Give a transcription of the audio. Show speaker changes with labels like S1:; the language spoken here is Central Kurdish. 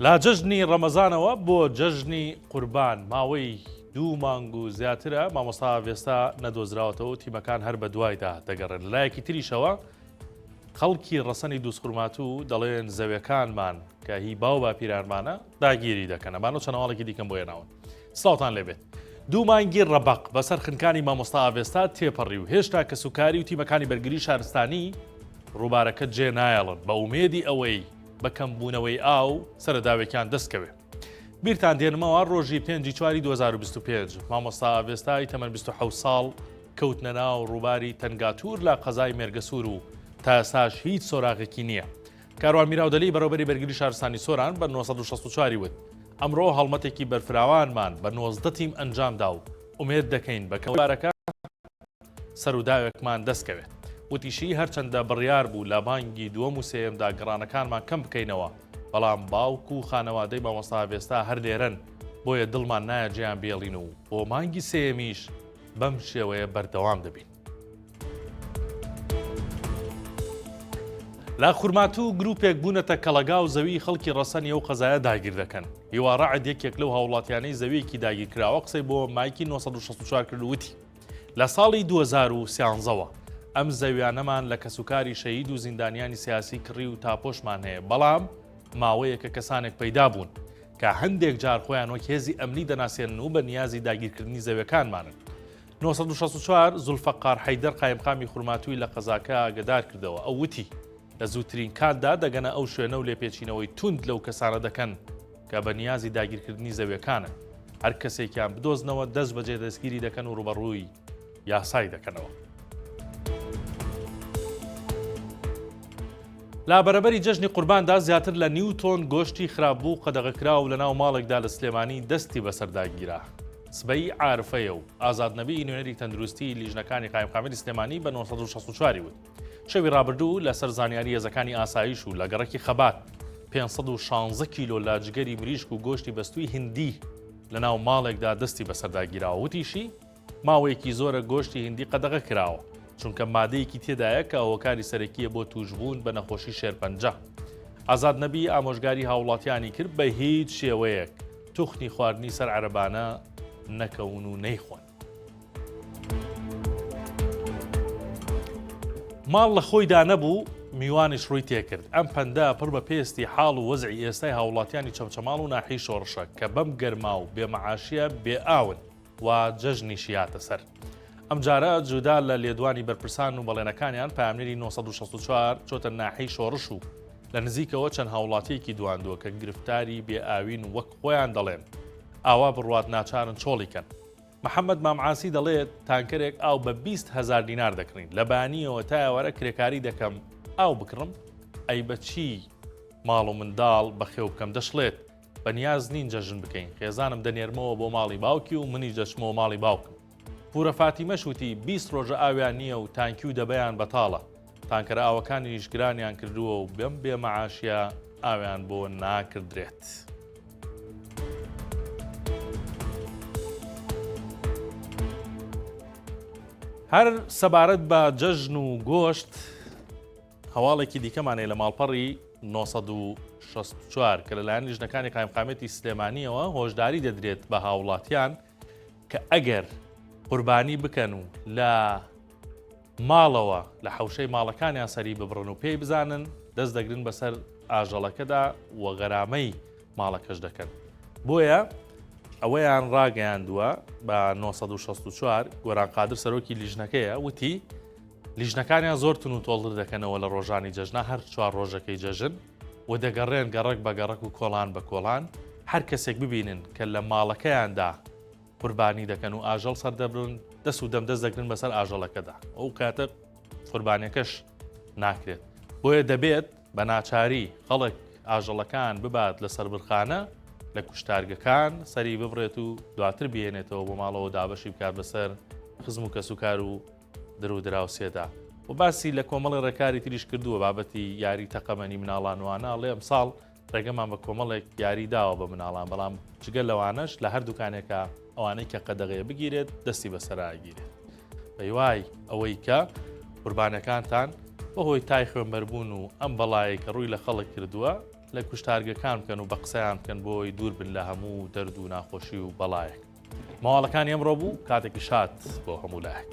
S1: لە جەژنی ڕەمەزانەوە بۆ جەژنی قوربان ماوەی دوو مانگ و زیاترە مامۆستا ئاڤێستا نەدۆزراوەتەوە و تیمەکان هەر بەدوایدا دەگەڕێن. لەلایەکی تریشەوە خەڵکی ڕەسەنی دووزخورماتوو دەڵێن زەویەکانمان کە هی باو باپیرانمانە داگیری دەکەن. ئەمانە و چەند هەواڵێکی دیکەم بۆ هێناون. سڵاوتان لێبێت. دوو مانگی ڕەبەق بەسەر خنکانی مامۆستا ئاڤێستا تێپەڕی و هێشتا کەسوکاری و تیمەکانی بەرگری شارستانی ڕووبارەکە جێ نایەڵن بە ئومێدی ئەوەی بە کەمبوونەوەی ئاو سەرەداوێکیان دەست کەوێ. بیرتان دێنمەوە ڕۆژی پێنجی چواری 2025 مامۆستا ئاڤێستای تەمەن 27 ساڵ کەوتنە ناو ڕووباری تەنگاتوور لە قەزای مێرگەسوور و تا ئێستاش هیچ سۆراغێکی نییە. کاروان میراودەلی بەڕێوەبەری بەرگری شارستانی سۆران بە 964 وت، ئەمڕۆ هەڵمەتێکی بەرفراوانمان بە 19 تیم ئەنجامدا و ئومێد دەکەین بە کەمبارەکە سەروداوێکمان دەستکەوێت. وتیشی، هەرچەندە بڕیار بوو لە مانگی دووەم و سێیەمدا گەڕانەکانمان کەم بکەینەوە، بەڵام باوک و خانەوادەی مامۆستا ئاڤێستا هەر لێرەن، بۆیە دڵمان نایە جێیان بێڵین و بۆ مانگی سێیەمیش بەم شێوەیە بەردەوام دەبین. لە خورماتوو گروپێک بوونەتە کەڵەگا و زەوی خەڵکی ڕەسەنی ئەو قەزایە داگیر دەکەن. هیوا ڕەعد یەکێک لەو هاوڵاتیانەی زەویەکی داگیرکراوە قسەی بۆ مایکی 964 کرد و وتی، لە ساڵی 2013 وە ئەم زەویانەمان لە کەسوکاری شەهید و زیندانیانی سیاسی کڕی و تاپۆشمان هەیە، بەڵام ماوەیەکە کەسانێک پەیدا بوون کە هەندێک جار خۆیان وەک هێزی ئەمنی دەناسێنن و بە نیازی داگیرکردنی زەویەکانمانن. 964 زولفەقار حەیدەر قایمقامی خورماتووی لە قەزاکە ئاگەدار کردەوە، ئەو وتی، لە زووترین کاتدا دەگەنە ئەو شوێنە و لێپێچینەوەی توند لەو کەسانە دەکەن کە بە نیازی داگیرکردنی زەویەکانن، هەر کەسێکیان بدۆزنەوە دەست بەجێ دەستگیری دەکەن و ڕووبەڕووی یاسای دەکەنەوە. لە بەرەبەری جەژنی قورباندا زیاتر لە نیو تۆن گۆشتی خراپبوو و قەدەغەکراو لەناو ماڵێکدا لە سلێمانی دەستی بەسەردا گیرا. سبەی عارفەیە و ئازاد نەبی نوێنەری تەندروستی لیژنەکانی قایمقامیەتی سلێمانی بە 964 وت شەوی ڕابردوو لەسەر زانیاری هێزەکانی ئاسایش و لە گەڕەکی خەبات 516 کیلۆ لە جگەری مریشک و گۆشتی بەستووی هندی لەناو ماڵێکدا دەستی بەسەردا گیراوە وتیشی ماوەیەکی زۆرە گۆشتی هندی قەدەغە کراوە، چونکە مادەیەکی تێدایە کە هۆکاری سەرەکییە بۆ تووشبوون بە نەخۆشی شێرپەنجە. ئازاد نەبی ئامۆژگاری هاوڵاتیانی کرد بە هیچ شێوەیەک توخنی خواردنی سەر عەرەبانە نەکەون و نەیخۆن. ماڵ لە خۆیدا نەبوو، میوانیش ڕووی تێکرد. ئەم پەندە پڕ بە پێستی حاڵ و وەزعی ئێستای هاوڵاتیانی چەمچەماڵ و ناحیەی شۆڕشە کە بەم گەرما و بێ مەعاشیە بێ ئاون. و جەژنیشی هاتە سەر. ئەمجارە جودا لە لێدوانی بەرپرسان و بەڵێنەکانیان پەیامنێری 964 چۆتە ناحیەی شۆڕش و لە نزیکەوە چەند هاوڵاتیەکی دواندووە کە گرفتاری بێ ئاوین و وەک خۆیان دەڵێن ئاوا بڕوات ناچارن چۆڵی کەن. محەمەد مام عاسی دەڵێت تانکەرێک ئاو بە 20 هەزار دینار دەکڕین لە بەیانیەوە تا ئێوارە کرێکاری دەکەم ئاو بکڕم ئەی بە چی ماڵ و منداڵ بەخێو بکەم دەشڵێت بەنیاز نین جەژن بکەین، خێزانم دەنێرمەوە بۆ ماڵی باوکی و منیش دەچمەوە ماڵی باوکم. پورە فاتیمەش وتی، 20 ڕۆژە ئاویان نییە و تانکی و دەبەیان بەتاڵە، تانکەرە ئاوەکانیش گرانیان کردووە و بەم بێ مەعاشیە ئاویان بۆ ناکردرێت. هەر سەبارەت بە جەژن و گۆشت، هەواڵێکی دیکەمان هەیە لە ماڵپەڕی 964 کە لەلایەن لیژنەکانی قایمقامێتی سلێمانیەوە هۆشداری دەدرێت بە هاوڵاتیان کە ئەگەر قوربانی بکەن و لە ماڵەوە لە حوشەی ماڵەکانیان سەری ببڕن و پێی بزانن دەست دەگرن بەسەر ئاژەڵەکەدا و غەرامەی ماڵەکەش دەکەن بۆیە ئەوەیان ڕاگەیاندووە بە 964 گۆران قادر سەرۆکی لیژنەکەیە وتی لیژنەکانیان زۆر تون و تۆڵتر دەکەنەوە لە ڕۆژانی جەژنا هەر چوار ڕۆژەکەی جەژن و دەگەڕێن گەڕەک بە گەڕەک و کۆڵان بە کۆڵان هەر کەسێک ببینن کە لە ماڵەکەیاندا قوربانی دەکەن و ئاژەڵ سەردەبرن دەست و دەم دەست دەگرن بەسەر ئاژەڵەکەدا ئەو کاتە قوربانیەکەش ناکرێت بۆیە دەبێت بە ناچاری خەڵک ئاژەڵەکان ببات لە سەربرخانە لە کوشتارگەکان سەری ببڕێت و دواتر بێنێتەوە بۆ ماڵەوە دابەشی بکات بەسەر خزم و کەسوکار و در و دراوسێدا و باسی لە کۆمەڵی ڕێکاری تریش کردووە بابەتی یاری تەقەمەنی مناڵان وانە ئەڵێ ئەمساڵ ڕێگەمان بە کۆمەڵێک یاری داوە بە مناڵان بەڵام جگە لەوانەش لە هەر دوکانێکە ئەوانەی کە قەدەغەیە بگیرێت دەستی بەسەراگیرێت بەیوای ئەوەی کە قوربانەکانتان بەهۆی تای خوێنبەربوون و ئەم بەڵایەی کە ڕووی لە خەڵک کردووە. لە کوشتارگەکان بکەن و بە قسەیان بکەن بۆی دوور بن لە هەموو دەرد و ناخۆشی و بەڵایەک. مەواڵەکانی ئەمڕۆ بوو کاتێکی شاد بۆ هەموو لایەک.